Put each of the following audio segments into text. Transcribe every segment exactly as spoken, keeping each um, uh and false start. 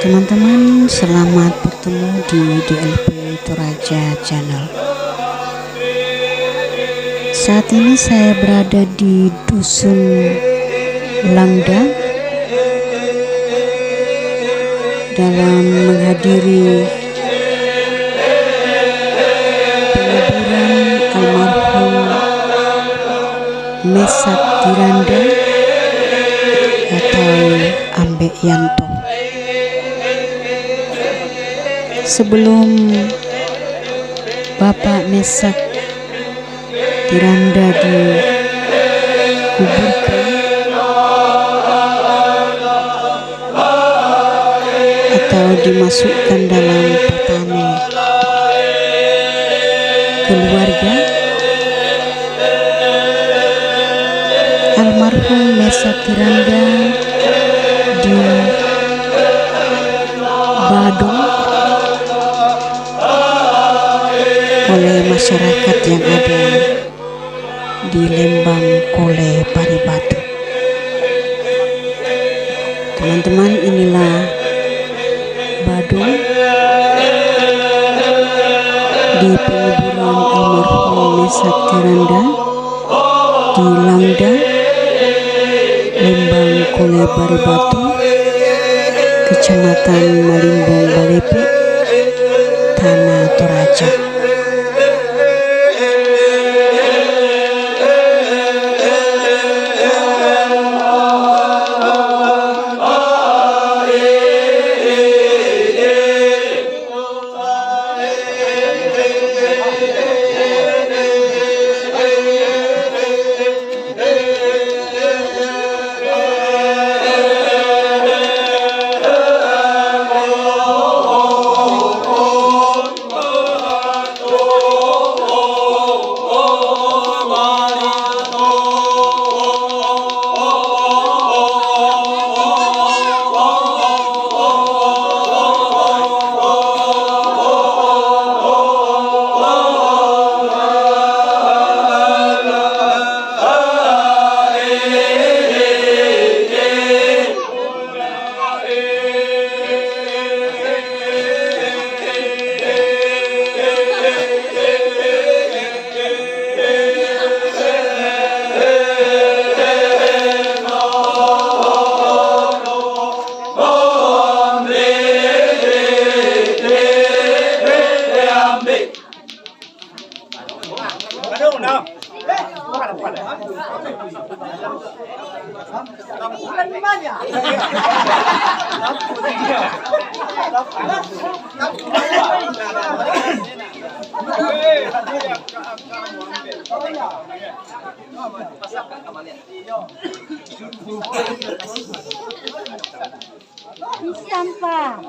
Teman-teman, selamat bertemu di D L P Toraja Channel. Saat ini saya berada di Dusun Langda dalam menghadiri penguburan almarhum Mesak Tiranda atau Ambek Yanto. Sebelum Bapak Mesak Tiranda dikuburkan atau dimasukkan dalam patane keluarga, almarhum Mesak Tiranda di Badung oleh masyarakat yang ada di Lembang Kole Paribatu. Teman-teman, inilah Badung di penguburan almarhum Mesak Tiranda di Langda, Lembang Kole Paribatu, Kecamatan Malimbong Balepe, Tanah Toraja. Bisa, Pak.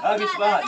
Habis, Pak.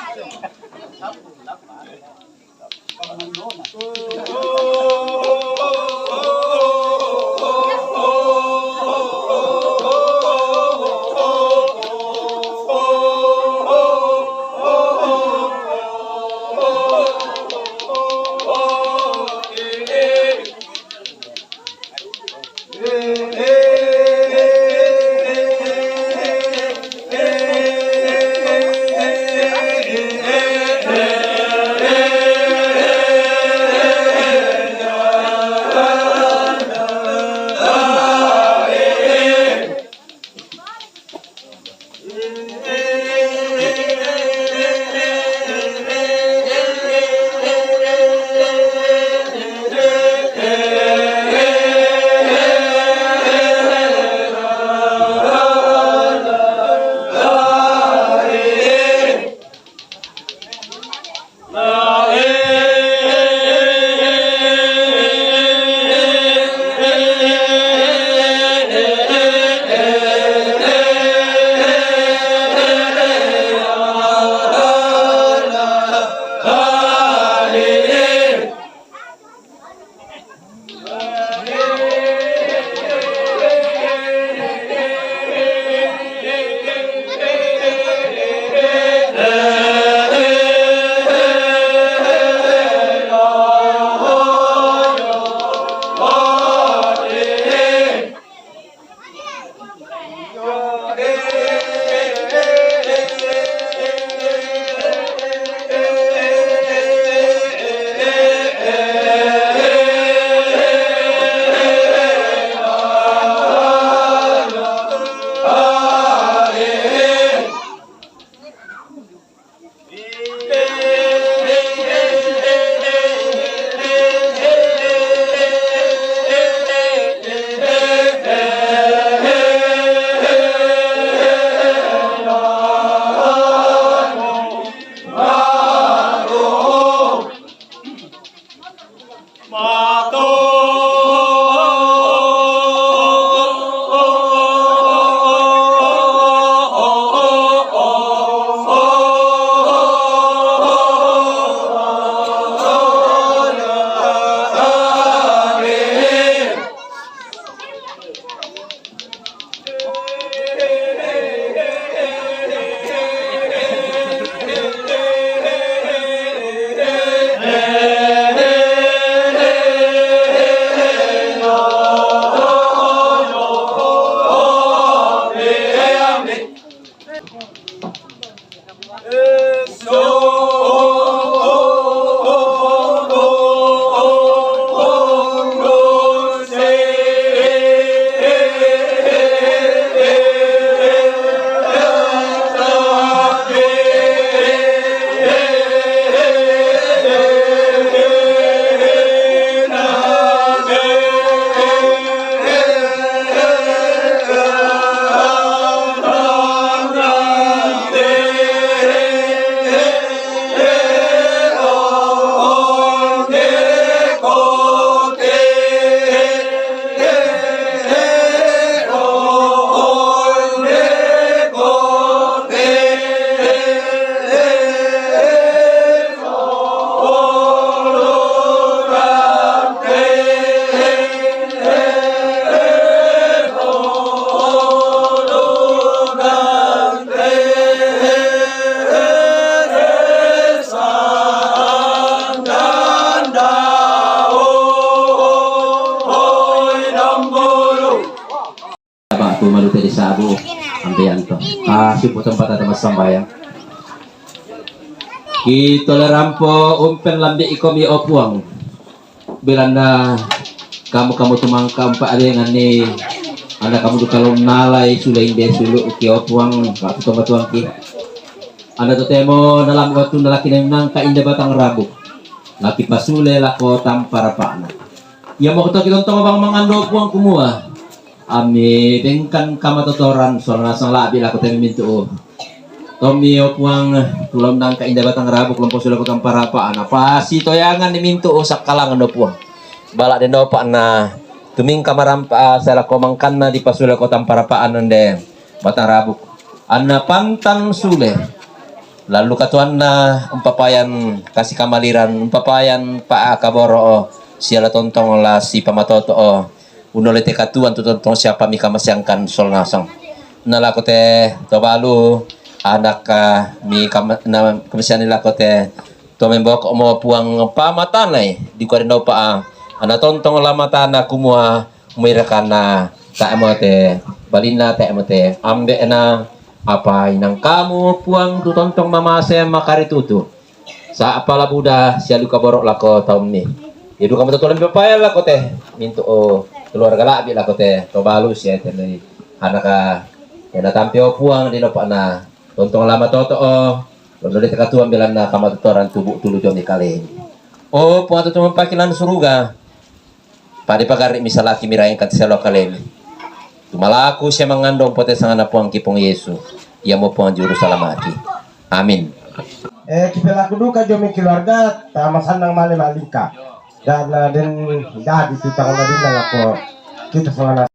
Abu, ambianto. Ah, sipu tempat ada masambahayang. Kita lerampo umpen lambi ikomi, o Puang. Bilana kamu-kamu tumangka umpa adengan ni, anda kamu duka lom nalai sule inde sulu ki, o Puang, waktu toma tuangki. Anda totemo nalam waktu nalaki nangka inda batang rabuk. Laki pasule lako tampa rapana. Ia mau kita tontong bang mangando, o Puang, kumua. Ami dengkan kamatotoran, soal nasang labi lako temi mintu. Tomi, o Puang, tulom nangka inda batang rabuk lompo sule ko tampa rapana. Pasi toyangan ni mintu, o sakkalangan, o Puang. Bala denopa na tumingka marampa, ah, sela ko mangkanna di pasule ko tampa rapana nde batang rabuk. Anna pantang sule. Lalu katuanna umpapayan kasi kamaliran, umpapayan pa akaboro, o siala tontong la si pamatoto, o unole te katuan tu tontong siapa mi kamasiangkan sol nasang. Na lako te tobalu, anak, ah, mi kam-, na kamasiani lako te to memboko mo, Puang, pamatanai di kuari nopa, ah, ana tontong lamatana kumua muirakana tae mo te balina, tae mo te ambe na apa inang kamu, Puang, tu tontong mamase makari tutu. Sa apala buda sialu kaboro lako taumni. Idu kamu totolan bepaya lako te mintu, o keluarga labi lako te tobalu sia te nei anaka ena tampe, o Puang, di nopa na tontong lama toto, o londo de tekatuan belanna kamatotoran tubu tulu joni kaleni. O Puang, tontong pakilan suruga. Padi pagari misalaki mirain kati selo kalemi. Tumalaku sia mangandong pote sangana Puang ki Puang Yesu. Ia mo Puang juru salamaki. Amin. Eh, kipelaku duka jomi keluarga, tama sanang male malingka. Dan, eh, den dadi tutang nadina lako kita sangana.